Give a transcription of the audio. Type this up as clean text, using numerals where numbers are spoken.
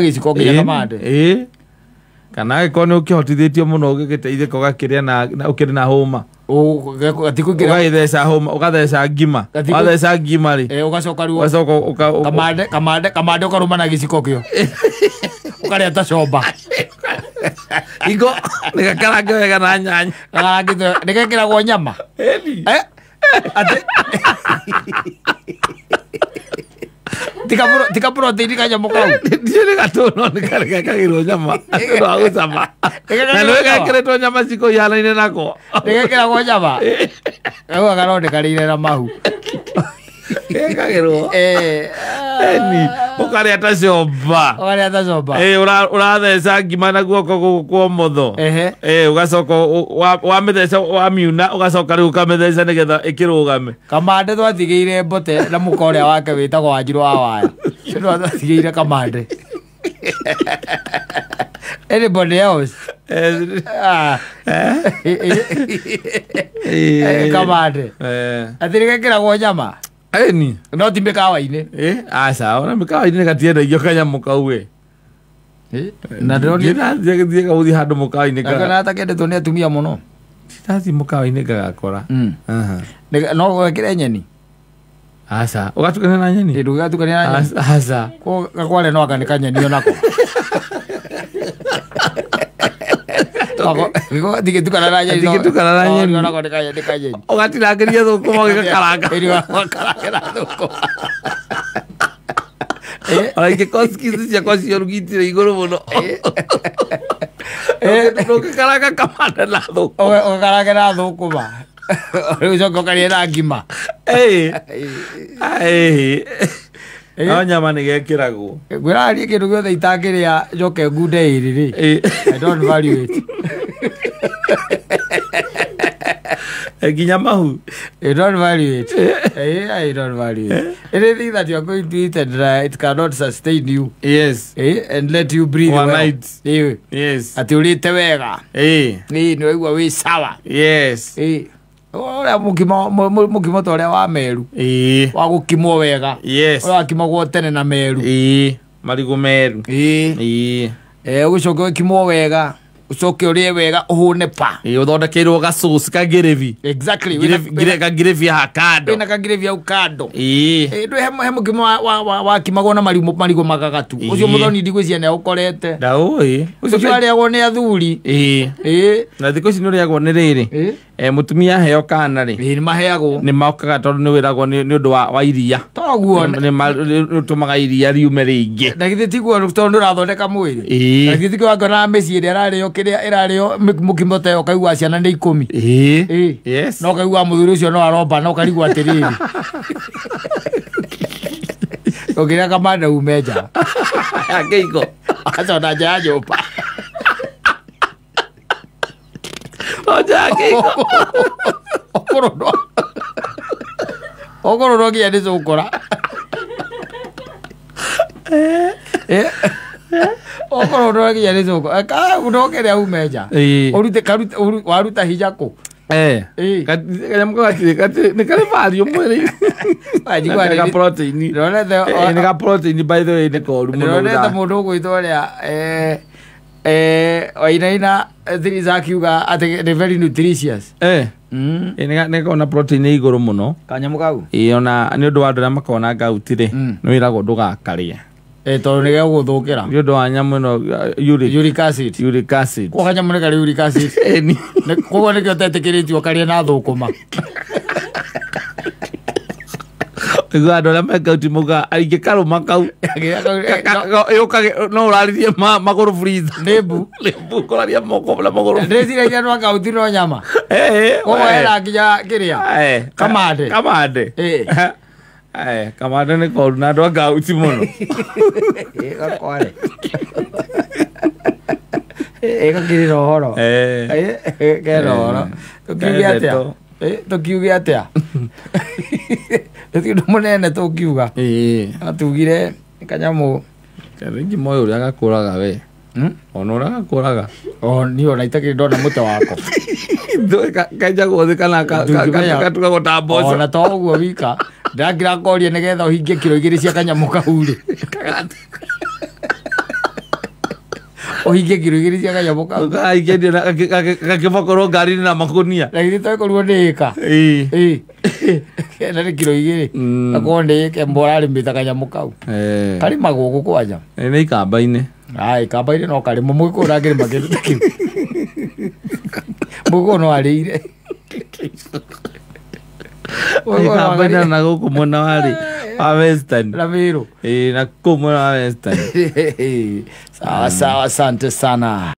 Gĩciko nginya kamande. Ĩĩ, kana angĩkorwo nĩ ũkĩhotithĩtio mũno ũgĩgĩteithĩka ũgakĩrĩa na ũkĩrĩ na hũma. Gatikũingĩra. Ũgagĩtheca hũma, ũgatheca ngima. Watheca ngima rĩ, Ũgacoka rĩu ũgacoka kamande ũkarũma na gĩciko kĩo, ũkarĩa ta comba. Ingo nĩgakarange wega na nyanya. Gakarangĩtwo, nĩgekĩragwo nyama? Ĩni. Eh? Atĩ tika protein kanyamũ kau. Ndiũĩ nĩ gatũ, no nĩ karĩ gekagĩrwo nyama nĩ ũndũ wa gũcama, na nĩ gekĩrĩtwo nyama ciko ihanaine nako. Nĩgekĩragwo nyama kau garondekanĩire na mahu. Gekagĩrwo. Ĩni, ũkarĩa ta comba. Ũkarĩa ta comba. Ĩ, ũratheca ngima na guoko gũkũ kwa ũmotho. Ĩ, ũgacoka wamĩtheca, wamiuna, ũgacoka rĩu ũkamĩtheca nĩgetha ĩkĩrũgame. Kamande twatigĩire mbote na mũka ũrĩa wake wĩtagwo Wanjirũ wa Waya. Ũcio nĩwe twatigĩire kamande. Anybody else? Ah. Kamande atĩ nĩgekĩragwo nyama? Ĩni. No ti mĩkawa-inĩ. Ĩ, aca, ona mĩkawa-inĩ nĩgatiendagio kanyamũ kau ĩ. Na ndĩronire Thiĩ gũthiĩ handũ mũkawa-inĩ. Ndakĩona takendetwo nĩ atumia mũno. Ndathiĩ mũkawa-inĩ ngagakora. Aha. No wekĩre nyeni? Aca, ũgatukania na nyeni? Ndũgĩgatukania na nyeni. Aca. Gakware no anga nĩ kanyeni onako. Ndingĩtukana na nyeni. Ndingĩtukana na nyeni. Onako nĩ kanyeni, nĩ kanyeni. Ũgatinangĩria thũkũma ũgĩgakaranga. Ĩni, ũgakarangĩra thũkũma. Ona ingĩkorwo skills ciakwa cia ũrugi itirĩ igũrũ mũno, ndũngĩkaranga kamande na thũkũma. Ũgakarangĩra thũkũma. Rĩu ũcoke ũkarĩe na ngima. Ĩ. Ĩ. No nyama nĩ gekĩragwo. Ngwĩraga niĩ kĩndũ gĩothe itangĩrĩa njoke ngunde ĩrĩ rĩ. I don't value it. Nginya mahu? I don't value it. I don't value it. Anything that you are going to eat and it cannot sustain you and let you breathe One well. night. Atĩ ũrĩte wega. Nĩ waigua wĩ sawa. Ũrĩa mũkimo, mũkimo ta ũrĩa wa meru. Wa gũkimwo wega. Ũrĩa wakimagwo tene na meru. Ĩ, marigũ meru. Ũgĩcoke ũkimwo wega. Ũcoke ũrĩe wega ũhũne pa. Ĩ, ũthondekeirwo gacoci kangĩrĩbi. Exactly. Kangĩrĩbi haha kando. Wĩna kangĩrĩbi hau kando. Ndũ he mũkimo wakimagwo na marigũ magagatu. Ũcio mũthoni ndigwĩciria nĩ aũkorete. Ndaũĩ. Ũcio warĩagwo nĩ athuri. Na thikũ ici nĩ ũrĩagwo nĩ rĩrĩ, mũtumia aheo kana rĩ, Ĩ, nĩ maheagwo. Nĩ mokaga tondũ nĩ wĩragwo nĩ ũndũ wa iria. Toguo. Nĩ ũtũmaga iria riume rĩingĩ. Na githĩ tiguo tondũ nĩ ũrathondeka mwĩrĩ? Na githĩ tiguo wangĩona mĩciĩ ĩrĩa ĩrarĩo kĩrĩa ĩrarĩo mũkimo ta ĩyo, ũkaigua ciana nĩ 10. No ũkaigua mũthuri ũcio no aromba na ũkarigwo atĩrĩrĩ. Ũngĩrĩa kamande ume nja. Akĩiko. Aca ona nja ya nyũmba. O nja ya kĩiko. Ũkũrũrwo. Ũkũrũrwo nginya nĩ cũkũra. Ũkũrũrwo nginya nĩ cũkũra. Ka ndũkĩrĩa ume nja. Ũrute karute waruta hinya kũ? Kanyamũ kau gatirĩ nĩ karĩ value mwĩrĩ-inĩ. Wanjigua Nĩ ka protein. Ndĩronete Nĩ ka protein, by the way, nĩ koru mũno. Ndĩronete mũndũ ũgwĩtwo ũrĩa Wainaina Thiriza akiuga atĩ nĩ very nutritious. Ĩ, nĩ gakoragwo na protein ĩ igũrũ mũno. Kanyamũ kau. Ĩ, ona nĩ ũndũ wa andũ arĩa makoragwo na gout rĩ, nĩ wĩragwo ndũgakarĩe. Tondũ nĩ gegũgũthũkĩra. Nĩ ũndũ wa nyamũ ĩno, uric Uric acid. Uric acid. Koguo kanyamũ nĩ karĩ uric acid. Ĩni. Koguo nĩkĩo ũtetĩkĩrĩtio ũkarĩe na thũkũma. Nĩguo andũ arĩa me gout maugaga ingĩkarũma kau yũkage no ũraririe magũrũ freezer. Nĩ mbu. Nĩ mbu, kũraria moko na magũrũ. Ndĩciragia no gout no nyama. Koguo hena nginya kĩrĩa. Kamande. Kamande. Kamande nĩ koru na andũ a gout mũno. Gakware. Gakĩrĩ na ũhoro. Kena ũhoro. Tũkiuge atĩa? Kendetwo. Tũkiuge atĩa? Gũtirĩ ũndũ mũnene tũngiuga. Atugire kanyamũ. Rĩngĩ moĩ ũrĩa gakũraga we. Ona ũrĩa gakũraga. O niĩ ona itakĩrĩ ndona mũtĩ wako. Kenjagwo thĩ kana Ndũngĩmenya. gatugagwo ta mboco. Ona to ũguo wika. Ndĩrakĩra koria nĩgetha ũhingie kiro 2 cia kanyamũ kau rĩ. Ũhingie kiro 2 cia kanyamũ kau. Ũkaikĩrio gakĩbokorwo ngari-inĩ na makunia. Na githĩ tokorwo nĩ ĩka. Ĩĩ. Ĩĩ. Kenda nĩ kiro 2. Akorwo nĩ ĩka mbora arĩmĩte kanyamũ kau. Karĩmagwo gũkũ kwanja. Nĩ ikamba-inĩ. Ai, ikamba-inĩ no karĩmwo. Mũgĩkũyũ ndangĩrĩma kĩndũ ta kĩu. Mũgĩkũyũ no arĩire. Ikamba-inĩ na gũkũ mwena warĩ wa Western. Na Meru. Ĩĩ, na kũu mwena wa Western. Sawa sawa, asante sana.